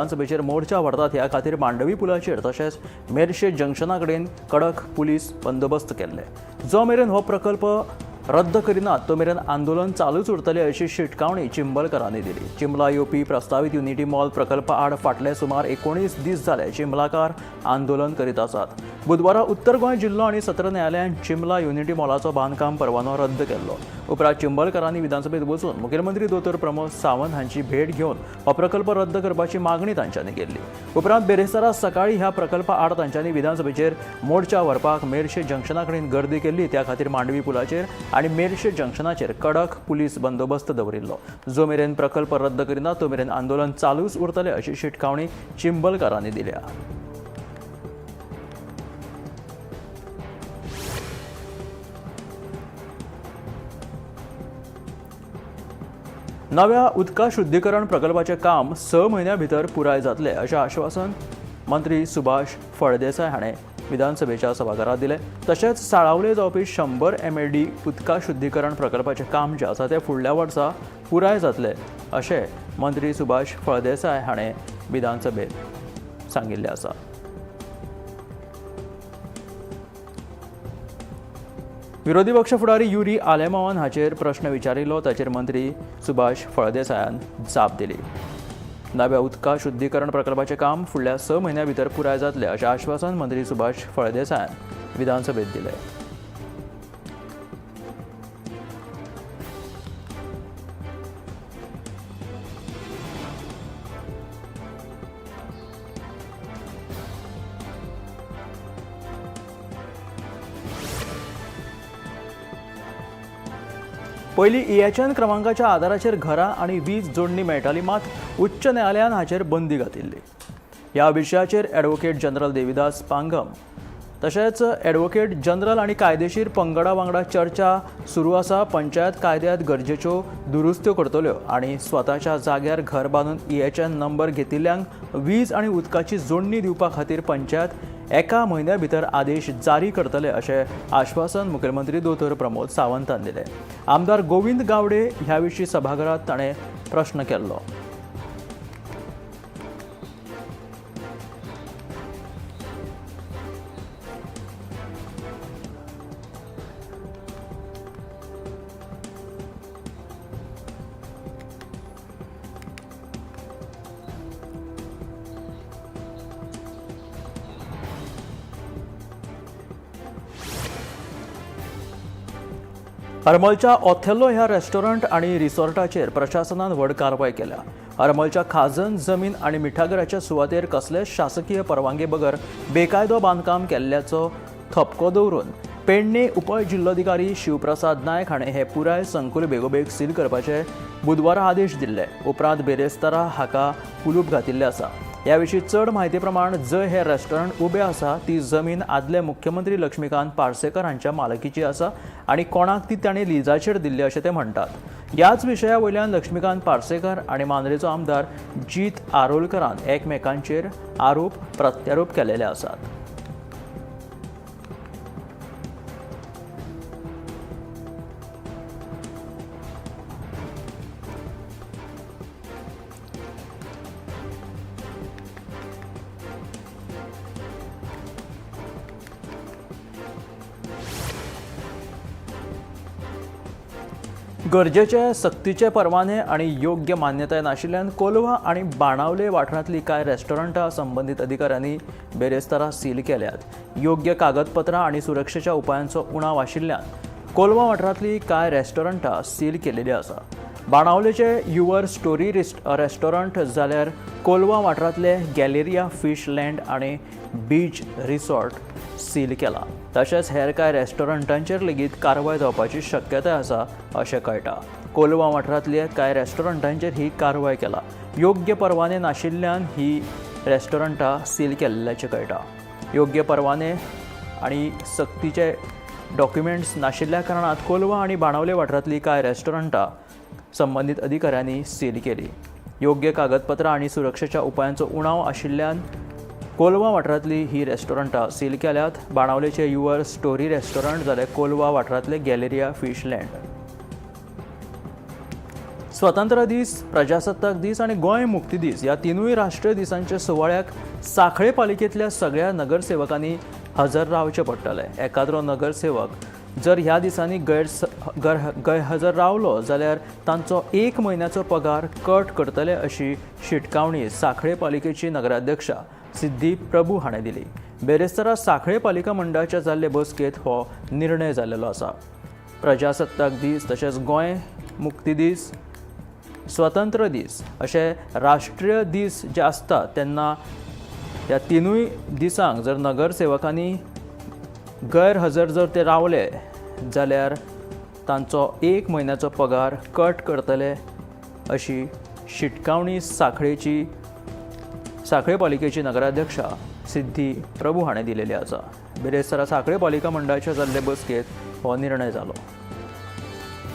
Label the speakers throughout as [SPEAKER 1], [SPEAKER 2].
[SPEAKER 1] विधानसभेचेर मोर्चा व्हरतात ह्या खातीर मांडवी पुलाचेर तशेंच मेरशे जंक्शना कडेन कडक पुलीस बंदोबस्त केल्ले. जो मेरेन हो प्रकल्प रद्द करिनात तो मेरेन आंदोलन चालूच उरतलें अशी शिटकावणी चिंबलकारांनी दिली. चिंबला येवपी प्रस्तावीत युनिटी मॉल प्रकल्पा आड फाटले सुमार 19 दीस जाले चिंबलाकार आंदोलन करीत आसात. बुधवारा उत्तर गोंय जिल्लो आनी सत्र न्यायालयान चिंबला युनिटी मॉलाचो बांदकाम परवानो रद्द केल्लो. उपरांत चिंबलकारांनी विधानसभेत वचून मुखेलमंत्री दोतोर प्रमोद सावंत हांची भेट घेवन हो प्रकल्प रद्द करपाची मागणी तांच्यांनी केल्ली. उपरांत बेरेस्तारा सकाळी ह्या प्रकल्पा आड तांच्यांनी विधानसभेचेर मोर्चा व्हरपाक मेरशे जंक्शना कडेन गर्दी केल्ली. त्या खातीर मांडवी पुलाचेर आनी मेरशे जंक्शनाचेर कडक पुलीस बंदोबस्त दवरिल्लो. जो मेरेन प्रकल्प रद्द करिना तो मेरेन आंदोलन चालूच उरतलें अशी शिटकावणी चिंबलकारांनी दिल्या. नव्या उदका शुद्धीकरण प्रकल्पाचें काम 6 म्हयन्यां भितर पुराय जातलें अशें आश्वासन मंत्री सुभाष फळदेसाय हाणें विधानसभेच्या सभाघरांत दिलें. तशेंच साळावले जावपी 100 MLD उदका शुद्धीकरण प्रकल्पाचें काम जें आसा तें फुडल्या वर्सा पुराय जातलें अशें मंत्री सुभाष फळदेसाय हाणें विधानसभेंत सांगिल्लें आसा. विरोधी पक्ष फुडारी युरी आलेमावान हाचेर प्रश्न विचारिल्लो. ताचेर मंत्री सुभाष फळदेसायान जाप दिली. नव्या उदका शुद्धीकरण प्रकल्पाचें काम फुडल्या 6 म्हयन्यां भितर पुराय जातलें अशें आश्वासन मंत्री सुभाष फळदेसायान विधानसभेत दिलें. पयलीं EHN क्रमांकाच्या आदाराचेर घरां आनी वीज जोडणी मेळटाली, मात उच्च न्यायालयान हाचेर बंदी घातिल्ली. ह्या विशयाचेर ॲडव्होकेट जनरल देविदास पांगम तशेंच ॲडव्होकेट जनरल आनी कायदेशीर पंगडा वांगडा चर्चा सुरू आसा. पंचायत कायद्यांत गरजेच्यो दुरुस्त्यो करतल्यो आनी स्वताच्या जाग्यार घर बांदून EHN number घेतिल्ल्यांक वीज आनी उदकाची जोडणी दिवपा खातीर पंचायत 1 म्हयन्या भितर आदेश जारी करतले अशें आश्वासन मुखेलमंत्री दोतोर प्रमोद सावंतान दिलें. आमदार गोविंद गावडे ह्या विशीं सभाघरांत ताणें प्रश्न केल्लो. हरमलच्या ओथेल्लो ह्या रेस्टॉरंट आनी रिसॉर्टाचेर प्रशासनान व्हड कारवाय केल्या. हरमलच्या खाजन जमीन आनी मिठागराच्या सुवातेर कसलेच शासकीय परवानगे बगर बेकायदो बांदकाम केल्ल्याचो थपको दवरून पेडणे उपजिल्लोधिकारी शिवप्रसाद नायक हाणें हें पुराय संकुल बेगोबेग सील करपाचे बुधवारा आदेश दिल्ले. उपरांत बेरेस्तारा हाका कुलूप घातिल्लें आसा. ह्या विशीं चड म्हायती प्रमाण जंय हें रेस्टॉरंट उबें आसा ती जमीन आदले मुख्यमंत्री लक्ष्मीकांत पार्सेकर हांच्या मालकीची आसा आनी कोणाक ती तांणी लिजाचेर दिल्ली अशें ते म्हणटात. ह्याच विशया वयल्यान लक्ष्मीकांत पार्सेकर आनी मांद्रेचो आमदार जीत आरोलकरान एकमेकांचेर आरोप प्रत्यारोप केलेले आसात. गरजेचे सक्तीचे परवाने आनी योग्य मान्यताय नाशिल्ल्यान कोलवा आनी बाणावले वाठारांतली कांय रेस्टॉरंटां संबंदीत अधिकाऱ्यांनी बेरेस्तारा सील केल्यात. योग्य कागदपत्रां आनी सुरक्षेच्या उपायांचो उणाव आशिल्ल्यान कोलवा वाठारांतली कांय रेस्टॉरंटां सील केलेली आसा. बाणावलेचे your story restaurant जाल्यार कोलवा वाठारांतले गॅलेरिया फिश लँड आनी बीच रिसॉर्ट सील केला. तशेंच हेर कांय रेस्टॉरंटांचेर लेगीत कारवाय जावपाची शक्यताय आसा अशें कळटा. कोलवा वाठारांतल्या कांय रेस्टॉरंटांचेर ही कारवाय केला. योग्य परवाने नाशिल्ल्यान ही रेस्टॉरंटां सील केल्ल्याचें कळटा. योग्य परवाने आनी सक्तीचे डॉक्युमेंट्स नाशिल्ल्या कारणान कोलवा आनी बाणावले वाठारांतली कांय रेस्टॉरंटां संबंदीत अधिकाऱ्यांनी सील केली. योग्य कागदपत्रां आनी सुरक्षेच्या उपायांचो उणाव आशिल्ल्यान कोलवा वाठारांतली ही रेस्टॉरंटां सील केल्यात. बाणावलेचे your story restaurant जाल्यार कोलवा वाठारांतले गॅलेरिया फिश लँड. स्वतंत्र दीस, प्रजासत्ताक दीस आनी गोंय मुक्ती दीस ह्या तिनूय राष्ट्रीय दिसांच्या सुवाळ्याक सांखळे पालिकेंतल्या सगळ्या नगरसेवकांनी हजर रावचें पडटलें. एकाद्रो नगरसेवक जर ह्या दिसांनी गैरहजर रावलो जाल्यार तांचो 1 म्हयन्याचो पगार कट करतले अशी शिटकावणी सांखळे पालिकेची नगराध्यक्षा सिद्धी प्रभू हाणें दिली. बेरेस्तारा सांखळे पालिका मंडळाच्या जाल्ले बसकेंत हो निर्णय जाल्लो आसा. प्रजासत्ताक दीस तशेंच गोंय मुक्ती दीस, स्वतंत्र दीस अशे राष्ट्रीय दीस जे आसता तेन्ना ह्या तिनूय दिसांक जर नगरसेवकांनी गैरहजर जर ते रावले जाल्यार तांचो 1 म्हयन्याचो पगार कट करतले अशी शिटकावणी सांखळे पालिकेची नगराध्यक्षा सिद्धी प्रभू हाणें दिलेली आसा. बिरेस्तारा सांखळे पालिका मंडळाच्या जाल्ले बसकेंत हो निर्णय जालो.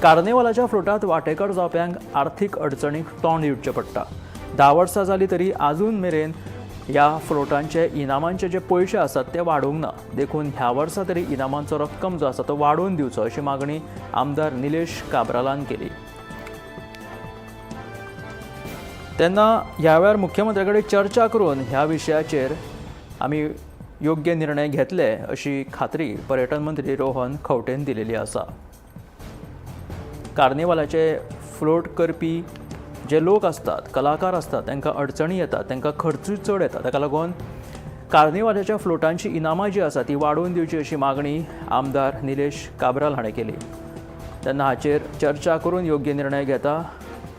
[SPEAKER 1] कार्नेवालाच्या फ्लोटांत वांटेकार जावप्यांक आर्थीक अडचणीक तोंड दिवचें पडटा. 10 वर्सां जालीं तरी आजून मेरेन ह्या फ्लोटांचे इनामांचे जे पयशे आसात ते वाडोवंक ना. देखून ह्या वर्सा तरी इनामांचो रक्कम जो आसा तो वाडोवन दिवचो अशी मागणी आमदार निलेश काब्रालान केली. तेन्ना ह्या वेळार मुख्यमंत्र्या कडेन चर्चा करून ह्या विशयाचेर आमी योग्य निर्णय घेतले अशी खात्री पर्यटन मंत्री रोहन खंवटेन दिलेली आसा. कार्निवालाचे फ्लोट करपी जे लोक आसतात, कलाकार आसतात, तांकां अडचणी येतात, तांकां खर्चूय चड येता. ताका लागून कार्निवालाच्या फ्लोटांची इनामां जी आसा ती वाडोवन दिवची अशी मागणी आमदार निलेश काब्राल हाणें केली. तेन्ना हाचेर चर्चा करून योग्य निर्णय घेता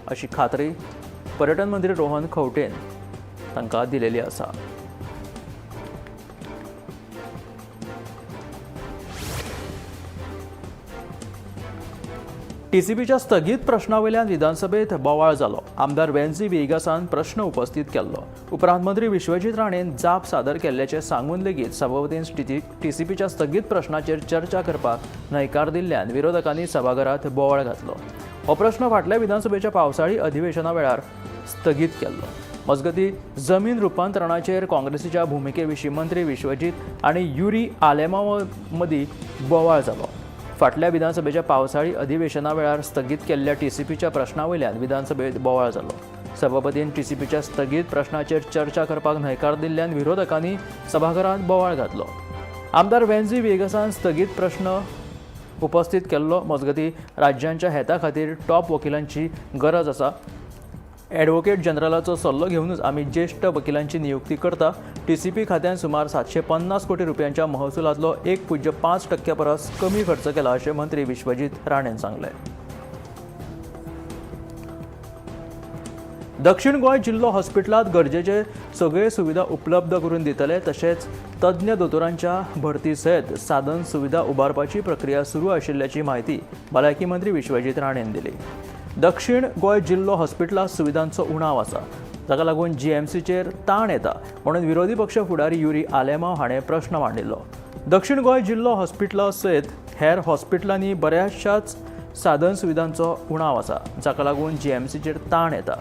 [SPEAKER 1] अशी खात्री पर्यटन मंत्री रोहन खंवटेन तांकां दिलेली आसा. टीसीपीच्या स्थगीत प्रश्नावयल्यान विधानसभेत बोवाळ जालो. आमदार वेन्झी व्हिएगासान प्रश्न उपस्थित केल्लो. उपरांत मंत्री विश्वजीत राणेन जाप सादर केल्ल्याचें सांगून लेगीत सभापतीन टीसीपीच्या स्थगीत प्रश्नाचेर चर्चा करपाक न्हयकार दिल्ल्यान विरोधकांनी सभाघरांत बोवाळ घातलो. हो प्रश्न फाटल्या विधानसभेच्या पावसाळी अधिवेशना वेळार स्थगीत केल्लो. मजगतीं जमीन रुपांतरणाचेर काँग्रेसीच्या भुमिके विशीं मंत्री विश्वजीत आनी युरी आलेमाव मदीं बोवाळ जालो. फाटल्या विधानसभेच्या पावसाळी अधिवेशना वेळार स्थगीत केल्ल्या टीसीपीच्या प्रश्नावयल्यान विधानसभेत बोवाळ जालो. सभापतीन टीसीपीच्या स्थगीत प्रश्नाचेर चर्चा करपाक न्हयकार दिल्ल्यान विरोधकांनी सभाघरांत बोवाळ घातलो. आमदार वेन्झी व्हिएगासान स्थगीत प्रश्न उपस्थित केल्लो. मजगतीं राज्यांच्या हेता खातीर टॉप वकिलांची गरज आसा. ॲडव्होकेट जनरलाचो सल्लो घेवनूच आमी ज्येश्ठ वकिलांची नियुक्ती करता. टीसीपी खात्यान सुमार 750 कोटी रुपयांच्या महसुलांतलो 1.5% परस कमी खर्च केला अशें मंत्री विश्वजीत राणेन सांगलें. दक्षिण गोंय जिल्लो हॉस्पिटलांत गरजेचे सगळे सुविधा उपलब्ध करून दितले तशेंच तज्ञ दोतोरांच्या भरती सयत साधन सुविधा उबारपाची प्रक्रिया सुरू आशिल्ल्याची म्हायती भलायकी मंत्री विश्वजीत राणेन दिली. दक्षिण गोंय जिल्लो हॉस्पिटलांत सुविधांचो उणाव आसा, जाका लागून जीएमसीचेर ताण येता म्हणून विरोधी पक्ष फुडारी युरी आलेमाव हाणें प्रश्न मांडिल्लो. दक्षिण गोंय जिल्लो हॉस्पिटला सयत हेर हॉस्पिटलांनी बऱ्याचशाच साधन सुविधांचो उणाव आसा, जाका लागून जीएमसीचेर ताण येता.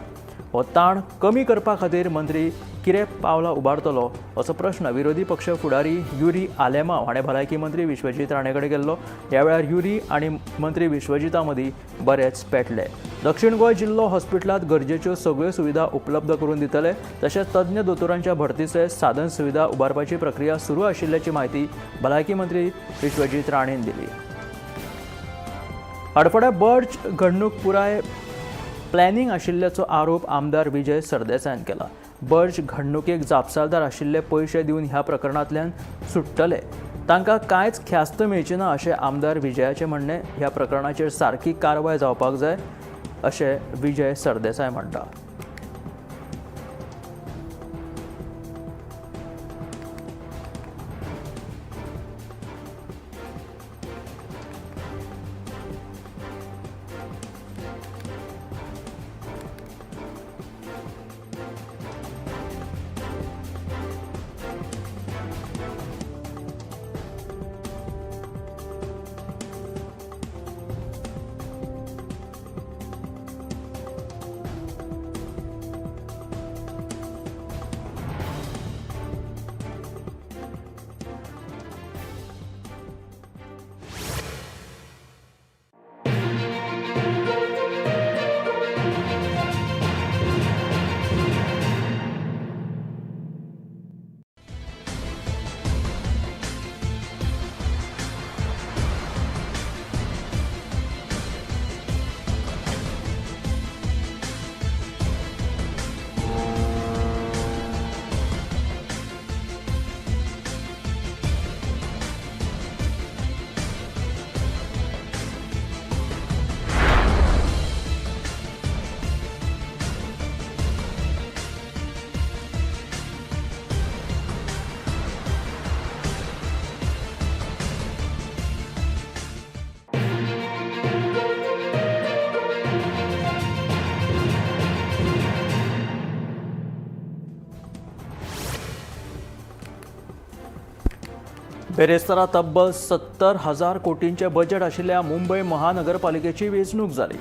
[SPEAKER 1] हो ताण कमी करपा खातीर मंत्री कितें पावलां उबारतलो असो प्रश्न विरोधी पक्ष फुडारी युरी आलेमाव हाणें भलायकी मंत्री विश्वजीत राणे कडेन केल्लो. ह्या वेळार युरी आनी मंत्री विश्वजिता मदीं बरेच पेटले. दक्षिण गोंय जिल्लो हॉस्पिटलांत गरजेच्यो सगळ्यो सुविधा उपलब्ध करून दितले तशेंच तज्ञ दोतोरांच्या भरती सयत साधन सुविधा उबारपाची प्रक्रिया सुरू आशिल्ल्याची म्हायती भलायकी मंत्री विश्वजीत राणेन दिली. हडफड्या बर्च घडणूक पुराय प्लॅनिंग आशिल्ल्याचो आरोप आमदार विजय सरदेसायान केला. बर्च घडणुकेक जापसालदार आशिल्ले पयशे दिवन ह्या प्रकरणांतल्यान सुट्टले, तांकां कांयच ख्यास्त मेळची ना अशें आमदार विजयाचें म्हणणें. ह्या प्रकरणाचेर सारकी कारवाय जावपाक जाय अशें विजय सरदेसाय म्हणटा. बेरेस्तारा तब्बल 70,000 कोटींचे बजेट आशिल्ल्या मुंबय महानगरपालिकेची वेंचणूक जाली.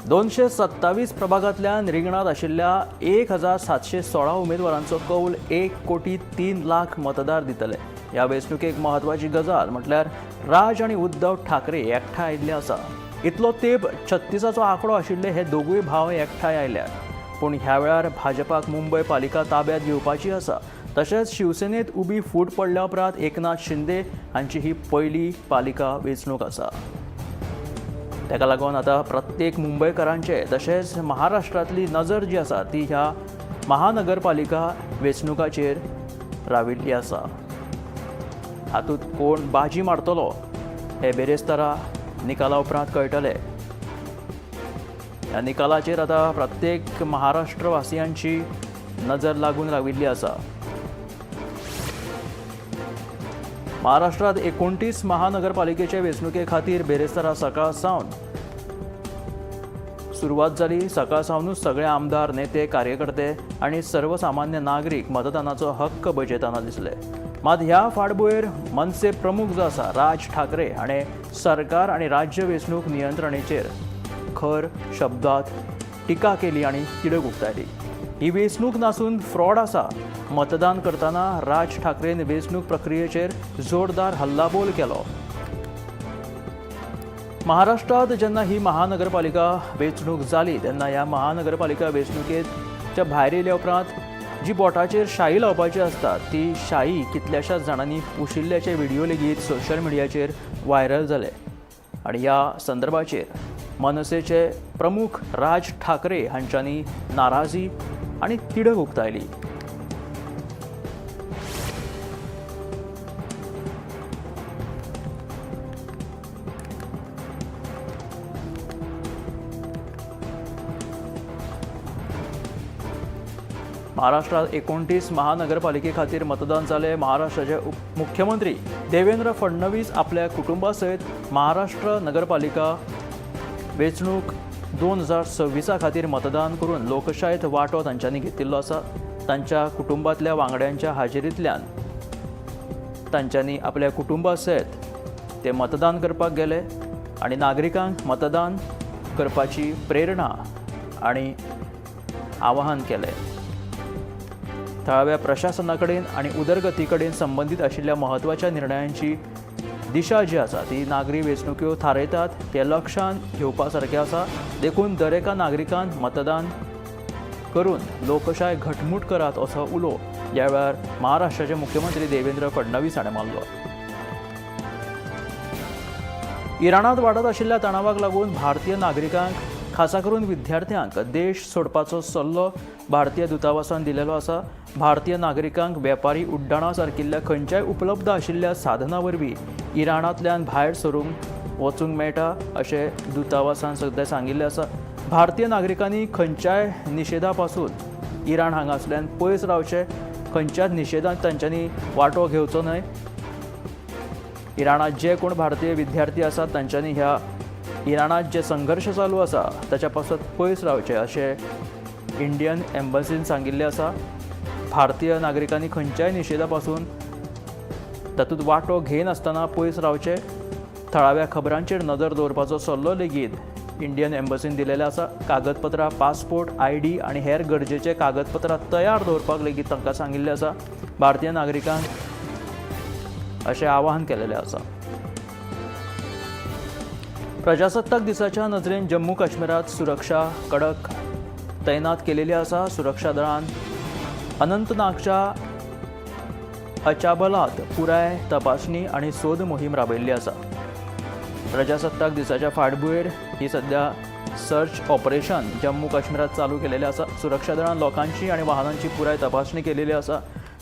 [SPEAKER 1] 227 प्रभागांतल्यान रिंगणांत आशिल्ल्या 1716 उमेदवारांचो कौल 1 कोटी 3 लाख मतदार दितले. ह्या वेंचणुकेक म्हत्वाची गजाल म्हटल्यार राज आनी उद्धव ठाकरे एकठांय आयिल्ले आसा. इतलो तेंप 36चो आंकडो आशिल्ले हे दोगूय भाव एकठांय आयल्यात. पूण ह्या वेळार भाजपाक मुंबय पालिका ताब्यात घेवपाची आसा. तशेंच शिवसेनेत उबी फूट पडल्या उपरांत एकनाथ शिंदे हांची ही पयली पालिका वेंचणूक आसा. ताका लागून आतां प्रत्येक मुंबयकारांचे तशेंच महाराष्ट्रांतली नजर जी आसा ती ह्या महानगरपालिका वेंचणुकाचेर राविल्ली आसा. हातूंत कोण बाजी मारतलो हे बेरेस्तारा निकाला उपरांत कळटले. ह्या निकालाचेर आतां प्रत्येक महाराष्ट्रवासियांची नजर लागून राविल्ली आसा. महाराष्ट्रात 29 महानगरपालिकेचे वेंचणुके खातीर बेरेस्तारा सकाळ सावन सुरवात जाली. सकाळ सावनूच सगळे आमदार, नेते, कार्यकर्ते आनी सर्वसामान्य नागरीक मतदानाचो हक्क बजयतना दिसले. मात ह्या फाटभुंयेर मनसे प्रमुख जो आसा राज ठाकरे हाणें सरकार आनी राज्य वेंचणूक नियंत्रणेचेर खर शब्दांत टिका केली आनी तिडक उक्तायली. ही वेंचणूक नासून फ्रॉड आसा. मतदान करतना राज ठाकरेन वेंचणूक प्रक्रियेचेर जोरदार हल्लाबोल केलो. महाराष्ट्रात जेन्ना ही महानगरपालिका वेंचणूक जाली तेन्ना ह्या महानगरपालिका वेंचणुकेच्या भायर येयल्या उपरांत जी बोटाचेर शाई लावपाची आसता ती शाई कितल्याशाच जाणांनी पुशिल्ल्याचे व्हिडिओ लेगीत सोशल मिडियाचेर व्हायरल जाले आनी ह्या संदर्भाचेर मनसेचे प्रमुख राज ठाकरे हांच्यांनी नाराजी आनी तिडक उक्तायली. महाराष्ट्रात 29 महानगरपालिके खातीर मतदान जालें. महाराष्ट्राचे मुख्यमंत्री देवेंद्र फडणवीस आपल्या कुटुंबा सयत महाराष्ट्र नगरपालिका वेंचणूक 2026 खातीर मतदान करून लोकशायेत वांटो तांच्यांनी घेतिल्लो आसा. तांच्या कुटुंबांतल्या वांगड्यांच्या हाजेरींतल्यान तांच्यांनी आपल्या कुटुंबा सयत ते मतदान करपाक गेले आनी नागरिकांक मतदान करपाची प्रेरणा आनी आवाहन केलें. थळाव्या प्रशासना कडेन आनी उदरगती कडेन संबंदीत आशिल्ल्या म्हत्वाच्या निर्णयांची दिशा जी आसा ती नागरी वेंचणुक्यो थारयतात ते लक्षांत घेवपा सारकें आसा. देखून दरेका नागरिकान मतदान करून लोकशाय घटमूट करात असो उलो ह्या वेळार महाराष्ट्राचे मुख्यमंत्री देवेंद्र फडणवीस हाणें मारलो. इराणांत वाडत आशिल्ल्या तणावाक लागून भारतीय नागरिकांक, खासा करून विद्यार्थ्यांक देश सोडपाचो सल्लो भारतीय दूतावासान दिलेलो आसा. भारतीय नागरिकांक वेपारी उड्डाणा सारकिल्ल्या खंयच्याय उपलब्ध आशिल्ल्या साधना वरवीं इराणांतल्यान भायर सरूंक वचूंक मेळटा अशें दूतावासान सद्या सांगिल्लें आसा. भारतीय नागरिकांनी खंयच्याय निशेधा पासून इराण हांगासल्यान पयस रावचें. खंयच्याच निशेधांत तांच्यांनी वांटो घेवचो न्हय. इराणात जे कोण भारतीय विद्यार्थी आसात तांच्यांनी ह्या इराणात जे संघर्श चालू आसा ताच्या पासत पयस रावचें अशें इंडियन एम्बसीन सांगिल्लें आसा. भारतीय नागरिकांनी खंयच्याय निशेधा पासून तातूंत वांटो घेयनासतना पयस रावचें. थळाव्या खबरांचेर नदर दवरपाचो सल्लो लेगीत इंडियन एम्बसीन दिलेलो आसा. कागदपत्रां, पासपोर्ट, आयडी आनी हेर गरजेचे कागदपत्रां तयार दवरपाक लेगीत तांकां सांगिल्लें आसा. भारतीय नागरिकांक अशें आवाहन केलेलें आसा. प्रजासत्ताक दिसाच्या नजरेन जम्मू काश्मीरात सुरक्षा कडक तैनात केलेली आसा. सुरक्षा दळान अनंतनागच्या अचाबलात पुराय तपासणी आनी सोद मोहीम राबयल्ली आसा. प्रजासत्ताक दिसाच्या फाटभुंयेर ही सध्या सर्च ऑपरेशन जम्मू काश्मीरात चालू केलेलें आसा. सुरक्षा दळान लोकांची आनी वाहनांची पुराय तपासणी केलेली आसा.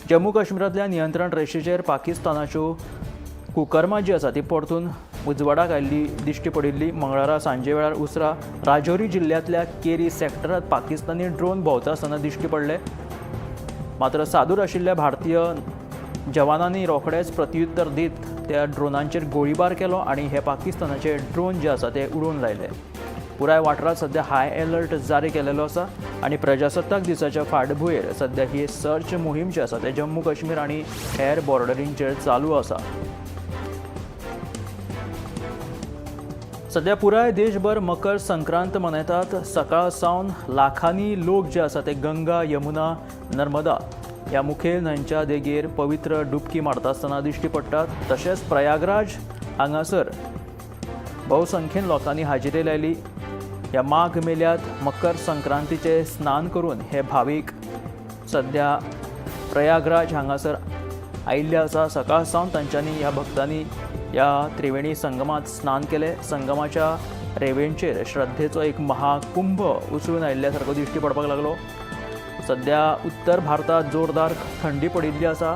[SPEAKER 1] जम्मू काश्मीरांतल्या नियंत्रण रेशेचेर पाकिस्तानाच्यो कुकर्मां जी आसा ती परतून उजवाडाक आयिल्ली दिश्टी पडिल्ली. मंगळारा सांजे वेळार उसरां राजौरी जिल्ल्यांतल्या केरी सेक्टरांत पाकिस्तानी ड्रोन भोंवता आसतना दिश्टी पडले. मात्र सादूर आशिल्ल्या भारतीय जवानांनी रोखडेच प्रत्युत्तर दीत त्या ड्रोनांचेर गोळीबार केलो आनी हे पाकिस्तानाचे ड्रोन जे आसा ते उडोवन लायले. पुराय वाठारांत सध्या हाय अलर्ट जारी केलेलो आसा आनी प्रजासत्ताक दिसाच्या फाटभुंयेर सध्या ही सर्च मोहीम जी आसा ते जम्मू काश्मीर आनी हेर बॉर्डरींचेर चालू आसा. सध्या पुराय देशभर मकर संक्रांत मनयतात. सकाळ सावन लाखांनी लोक जे आसा ते गंगा, यमुना, नर्मदा ह्या मुखेल न्हंयच्या देगेर पवित्र डुबकी मारता आसतना दिश्टी पडटात. तशेंच प्रयागराज हांगासर बहुसंख्येन लोकांनी हाजिरी लायली. ह्या माघ मेल्यात मकर संक्रांतीचें स्नान करून हे भावीक सध्या प्रयागराज हांगासर आयिल्ले आसा. सकाळ सावन तांच्यांनी ह्या भक्तांनी ह्या त्रिवेणी संगमात स्नान केलें. संगमाच्या रेवेंचेर श्रद्धेचो एक महाकुंभ उसळून आयिल्ल्या सारको दिश्टी पडपाक लागलो. सध्या उत्तर भारतांत जोरदार थंडी पडिल्ली आसा.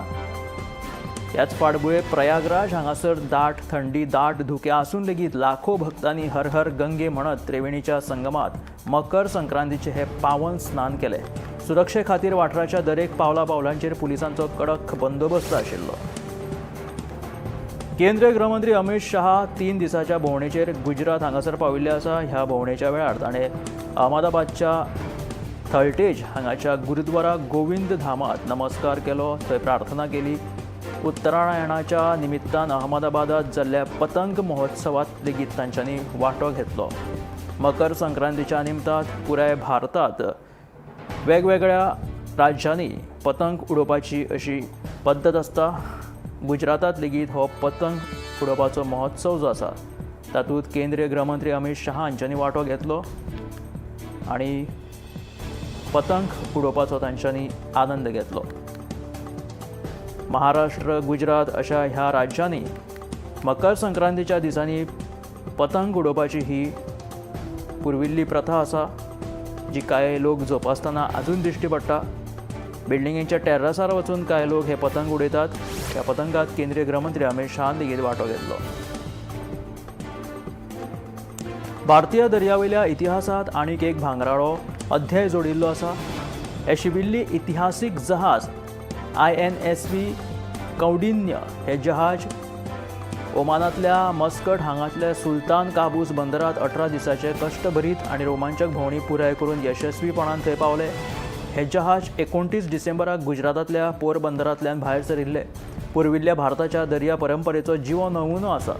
[SPEAKER 1] ह्याच फाटभुंयेर प्रयागराज हांगासर दाट थंडी, दाट धुकें आसून लेगीत लाखो भक्तांनी हर हर गंगे म्हणत त्रिवेणीच्या संगमात मकर संक्रांतीचें हें पावन स्नान केलें. सुरक्षे खातीर वाठाराच्या दरेक पावला पावलांचेर पुलिसांचो कडक बंदोबस्त आशिल्लो. केंद्रीय गृहमंत्री अमित शहा 3 दिसाच्या भोंवडेचेर गुजरात हांगासर पाविल्ले आसा. ह्या भोंवडेच्या वेळार ताणें अहमदाबादच्या थलटेज हांगाच्या गुरुद्वारा गोविंद धामात नमस्कार केलो, थंय प्रार्थना केली. उत्तरायणाच्या निमित्तान अहमदाबादात जाल्ल्या पतंग महोत्सवात लेगीत तांच्यांनी वांटो घेतलो. मकर संक्रांतीच्या निमतान पुराय भारतात वेगवेगळ्या राज्यांनी पतंग उडोवपाची अशी पद्दत आसता. गुजरातात लेगीत हो पतंग उडोवपाचो महोत्सव जो आसा तातूंत केंद्रीय गृहमंत्री अमित शहा हांच्यांनी वांटो घेतलो आनी पतंग उडोवपाचो तांच्यांनी आनंद घेतलो. महाराष्ट्र, गुजरात अशा ह्या राज्यांनी मकर संक्रांतीच्या दिसांनी पतंग उडोवपाची ही पुर्विल्ली प्रथा आसा, जी कांय लोक जोपासतना अजून दिश्टी पडटा. बिल्डिंगेच्या टेर्रसार वचून कांय लोक हे पतंग उडयतात. ह्या पतंगात केंद्रीय गृहमंत्री अमित शहान लेगीत वांटो घेतलो. भारतीय दर्यावयल्या इतिहासांत आनीक एक भांगराळो अध्याय जोडिल्लो आसा. हे शिविल्ली इतिहासीक जहाज INSV Kaundinya हे जहाज ओमानांतल्या मस्कट हांगांतल्या सुलतान काबूस बंदरांत 18 दिसाचे कश्टभरीत आनी रोमांचक भोंवडी पुराय करून यशस्वीपणान थंय पावले. हे जहाज 29 डिसेंबराक गुजरातांतल्या पोरबंदरांतल्यान भायर सरिल्ले. पुर्विल्ल्या भारताच्या दर्या परंपरेचो जिवो नमुनो आसा.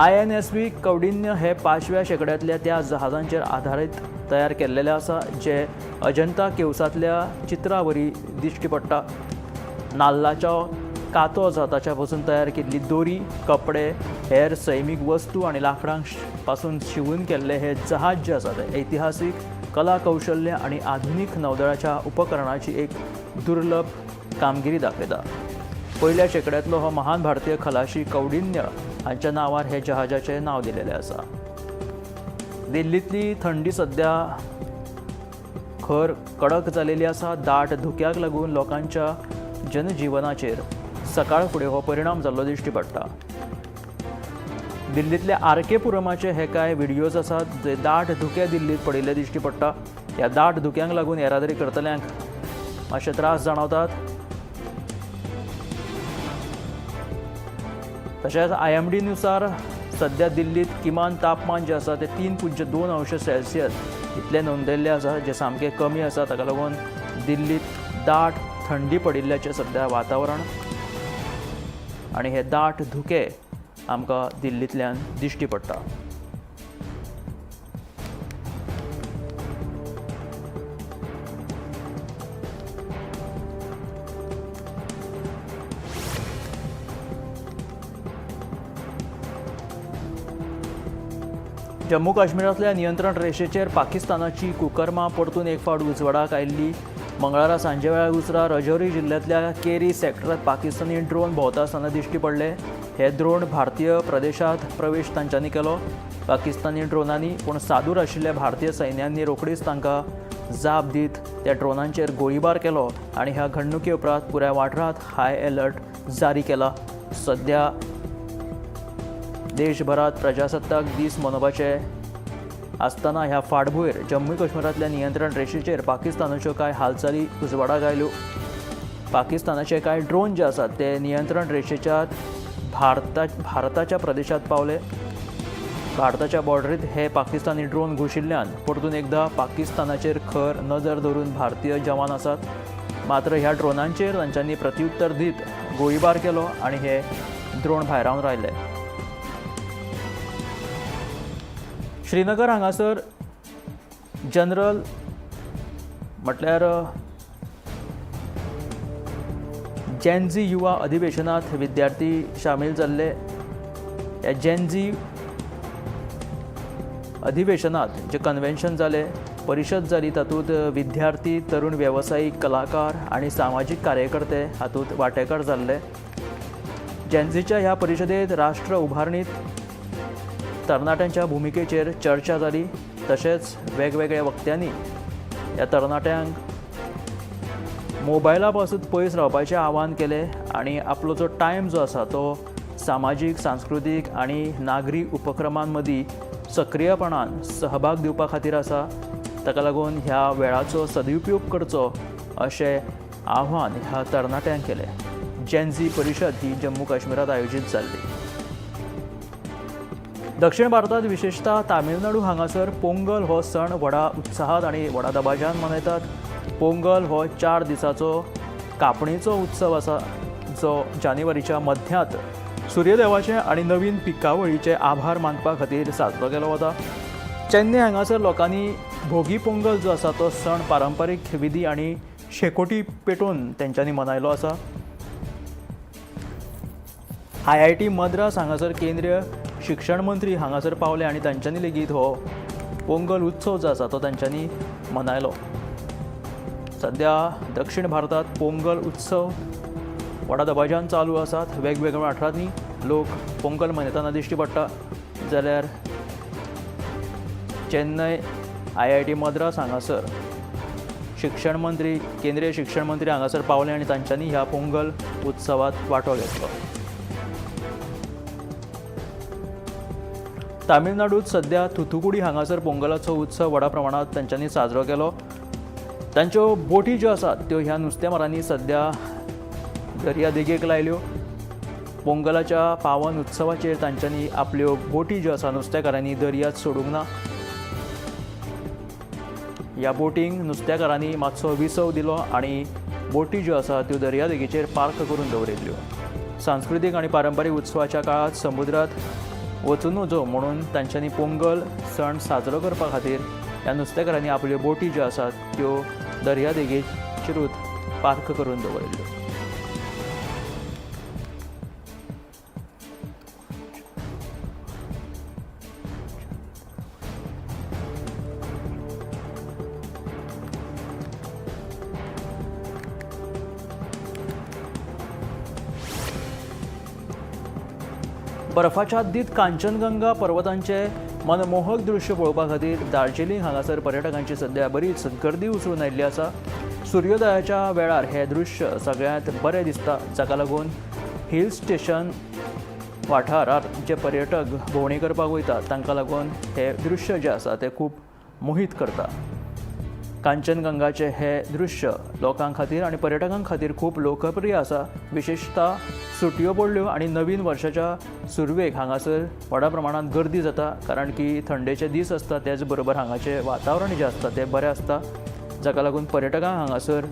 [SPEAKER 1] INSV Kaundinya हे 5व्या शेंकड्यांतल्या त्या जहाजांचेर आधारीत तयार केल्लेले आसा, जे अजंता केव्सांतल्या चित्रावरी दिश्टी पडटा. नाल्लाचो कातो आसा ताच्या पसून तयार केल्ली दोरी, कपडे, हेर सैमीक वस्तू आनी लांकडां पासून शिवून केल्ले हे जहाज जे आसा ते ऐतिहासीक कला कौशल्य आनी आधुनीक नौदळाच्या उपकरणाची एक दुर्लभ कामगिरी दाखयता. पयल्या शेंकड्यांतलो हो महान भारतीय खलाशी कौडिन्य हांच्या नांवार हे जहाजाचें नांव दिलेलें आसा. दिल्लींतली थंडी सध्या खर कडक जालेली आसा. दाट धुक्याक लागून लोकांच्या जनजिवनाचेर सकाळ फुडें हो परिणाम जाल्लो दिश्टी पडटा. दिल्लींतल्या आर के पुरमाचे हे कांय व्हिडियोज आसात जे दाट धुके दिल्लींत पडिल्ले दिश्टी पडटा. ह्या दाट धुक्यांक लागून येरादारी करतल्यांक मातशे त्रास जाणवतात. तशेंच IMD नुसार सध्या दिल्लींत किमान तापमान जें आसा तें 3.2 अंश सेल्सियस इतलें नोंदयल्लें आसा, जें सामकें कमी आसा. ताका लागून दिल्लींत दाट थंडी पडिल्ल्याचें सध्या वातावरण आनी हे दाट धुके आमकां दिल्लींतल्यान दिश्टी पडटा. जम्मू काश्मीरांतल्या नियंत्रण रेशेचेर पाकिस्तानाची कुकर्मा परतून एक फावट उजवाडाक आयिल्ली. मंगळारा सांजे वेळार उसरां रजौरी जिल्ल्यांतल्या केरी सेक्टरांत पाकिस्तानी ड्रोन भोंवता आसतना दिश्टी पडले. हे ड्रोन भारतीय प्रदेशांत प्रवेश तांच्यांनी केलो. पाकिस्तानी ड्रोनांनी पूण सादूर आशिल्ल्या भारतीय सैन्यांनी रोखडीच तांकां जाप दीत त्या ड्रोनांचेर गोळीबार केलो आनी ह्या घडणुके उपरांत पुराय वाठारांत हाय अलर्ट जारी केला. सध्या देशभरात प्रजासत्ताक दीस मनोवपाचे आसतना ह्या फाटभूंयेर जम्मू काश्मीरांतल्या नियंत्रण रेशेचेर पाकिस्तानाच्यो कांय हालचाली उजवाडाक आयल्यो. पाकिस्तानाचे कांय ड्रोन जे आसात ते नियंत्रण रेशेच्या भारताच्या प्रदेशांत पावले. भारताच्या बॉर्डरीत हे पाकिस्तानी ड्रोन घुशिल्ल्यान परतून एकदा पाकिस्तानाचेर खर नजर दवरून भारतीय जवान आसात. मात्र ह्या ड्रोनांचेर तांच्यांनी प्रत्युत्तर दीत गोळीबार केलो आनी हे ड्रोन भायरावन रायले. श्रीनगर हांगासर जनरल म्हटल्यार जेनझी युवा अधिवेशनात विद्यार्थी सामील जाल्ले. ह्या जेनझी अधिवेशनात जे कन्व्हेन्शन जालें, परिशद जाली, तातूंत विद्यार्थी, तरुण वेवसायीक, कलाकार आनी सामाजीक कार्यकर्ते हातूंत वांटेकार जाल्ले. जेनझीच्या ह्या परिशदेंत राष्ट्र उभारणीत तरणाट्यांच्या भुमिकेचेर चर्चा जाली. तशेंच वेगवेगळ्या वक्त्यांनी ह्या तरणाट्यांक मोबायला पासून पयस रावपाचें आवाहन केलें आनी आपलो जो टायम जो आसा तो सामाजीक, सांस्कृतीक आनी नागरी उपक्रमां मदीं सक्रियपणान सहभाग दिवपा खातीर आसा. ताका लागून ह्या वेळाचो सदुपयोग करचो अशें आव्हान ह्या तरणाट्यांक केलें. जेनझी परिशद ही जम्मू काश्मीरांत आयोजीत जाल्ली. दक्षिण भारतांत विशेशतः तामिळनाडू हांगासर पोंगल हो सण व्हडा उत्साहात आनी व्हडा दबाज्यान मनयतात. पोंगल हो 4 दिसाचो कापणीचो उत्सव आसा जो जानेवारीच्या मध्यांत सुर्यदेवाचे आनी नवीन पिकावळीचे आभार मानपा खातीर साजरो केलो वता. चेन्नय हांगासर लोकांनी भोगी पोंगल जो आसा तो सण पारंपारीक विधी आनी शेकोटी पेटोवन तेंच्यांनी मनयलो आसा. IIT Madras हांगासर केंद्रीय शिक्षण मंत्री हांगासर पावले आनी तांच्यांनी लेगीत हो पोंगल उत्सव जो आसा तो तांच्यांनी मनयलो. सद्या दक्षिण भारतांत पोंगल उत्सव व्हडा दबाज्यान चालू आसात. वेगवेगळ्या वाठारांनी लोक पोंगल मनयतना दिश्टी पडटा. जाल्यार चेन्नय IIT Madras हांगासर शिक्षण मंत्री, केंद्रीय शिक्षण मंत्री हांगासर पावले आनी तांच्यांनी ह्या पोंगल उत्सवांत वांटो घेतलो. तामिळनाडूत सद्या थुथुकुडी हांगासर पोंगलाचो उत्सव व्हडा प्रमाणांत तांच्यांनी साजरो केलो. तांच्यो बोटी ज्यो आसात त्यो ह्या नुस्तेमारांनी सद्या दर्या देगेक लायल्यो. पोंगलाच्या पावन उत्सवाचेर तांच्यांनी आपल्यो बोटी ज्यो आसा नुस्तेकारांनी दर्यांत सोडूंक ना. ह्या बोटींक नुस्तेकारांनी मातसो विसव दिलो आनी बोटी ज्यो आसा त्यो दर्या देगेचेर पार्क करून दवरिल्ल्यो. सांस्कृतीक आनी पारंपारीक उत्सवाच्या काळांत समुद्रांत वचूं नजो म्हणून तांच्यांनी पोंगल सण साजरो करपा खातीर ह्या नुस्तेकारांनी आपल्यो बोटी ज्यो आसात त्यो दर्या देगेचेरूच पार्क करून दवरिल्ल्यो. बर्फाच्छादीत कांचनगंगा पर्वतांचे मनमोहक दृश्य पळोवपा खातीर दार्जिलिंग हांगासर पर्यटकांची सद्या बरीच गर्दी उसळून आयिल्ली आसा. सुर्योदयाच्या वेळार हें दृश्य सगळ्यांत बरें दिसता, जाका लागून हिल स्टेशन वाठारार जे पर्यटक भोंवडी करपाक वयतात तांकां लागून हें दृश्य जें आसा तें खूब मोहीत करता. कांचनगंगाचें हें दृश्य लोकां खातीर आनी पर्यटकां खातीर खूब लोकप्रिय आसा. विशेशतः सुटयो पडल्यो आनी नवीन वर्साच्या सुरवेक हांगासर व्हडा प्रमाणांत गर्दी जाता, कारण की थंडेचे दीस आसता, त्याच बरोबर हांगाचें वातावरण जें आसता तें बरें आसता, जाका लागून पर्यटकांक हांगासर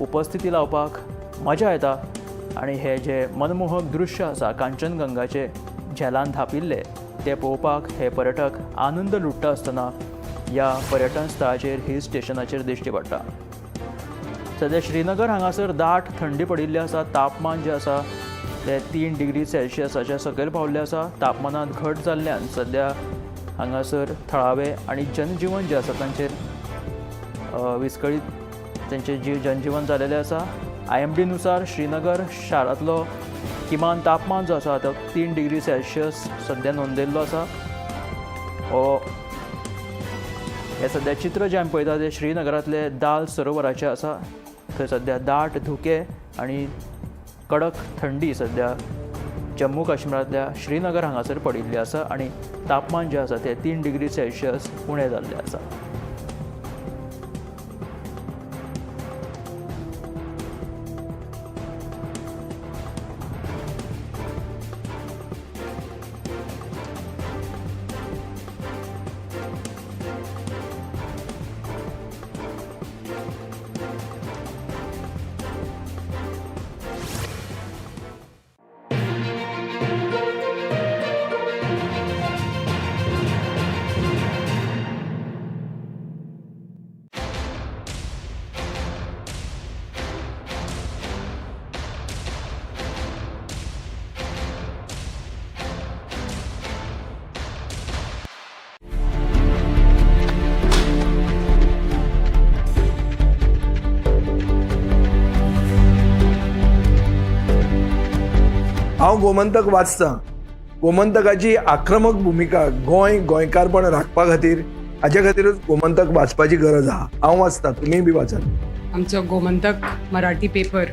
[SPEAKER 1] उपस्थिती लावपाक मजा येता आनी हें जें मनमोहक दृश्य आसा कांचनगंगाचें झेलान धांपिल्लें तें पळोवपाक हे पर्यटक आनंद लुट्टा आसतना ह्या पर्यटन स्थळाचेर हिल स्टेशनाचेर दिश्टी पडटा. सद्या श्रीनगर हांगासर दाट थंडी पडिल्ली आसा. तापमान जें आसा तें 3 डिग्री सेल्सियसाच्या सकयल पावल्लें आसा. तापमानांत घट जाल्ल्यान सद्या हांगासर थळावे आनी जनजीवन जें आसा तांचेर विस्कळीत तांचें जनजीवन जालेलें आसा. IMD नुसार श्रीनगर शारांतलो किमान तापमान जो आसा तो 3 डिग्री सेल्सियस सद्या नोंदयल्लो आसा. हो हें सद्या चित्र जें आमी पळयता तें श्रीनगरांतले दाल सरोवराचें आसा. थंय सद्या दाट धुकें आनी कडक थंडी सद्या जम्मू काश्मीरांतल्या श्रीनगर हांगासर पडिल्ली आसा आनी तापमान जें आसा तें 3 डिग्री सेल्सियस उणें जाल्लें आसा.
[SPEAKER 2] हांव गोमंतक वाचतां. गोमंतकाची आक्रमक भुमिका गोंय गोंयकारपण राखपा खातीर, हाजे खातीरूच गोमंतक वाचपाची गरज आहा. हांव वाचतां, तुमीय बी वाचात.
[SPEAKER 3] आमचो गोमंतक मराठी पेपर.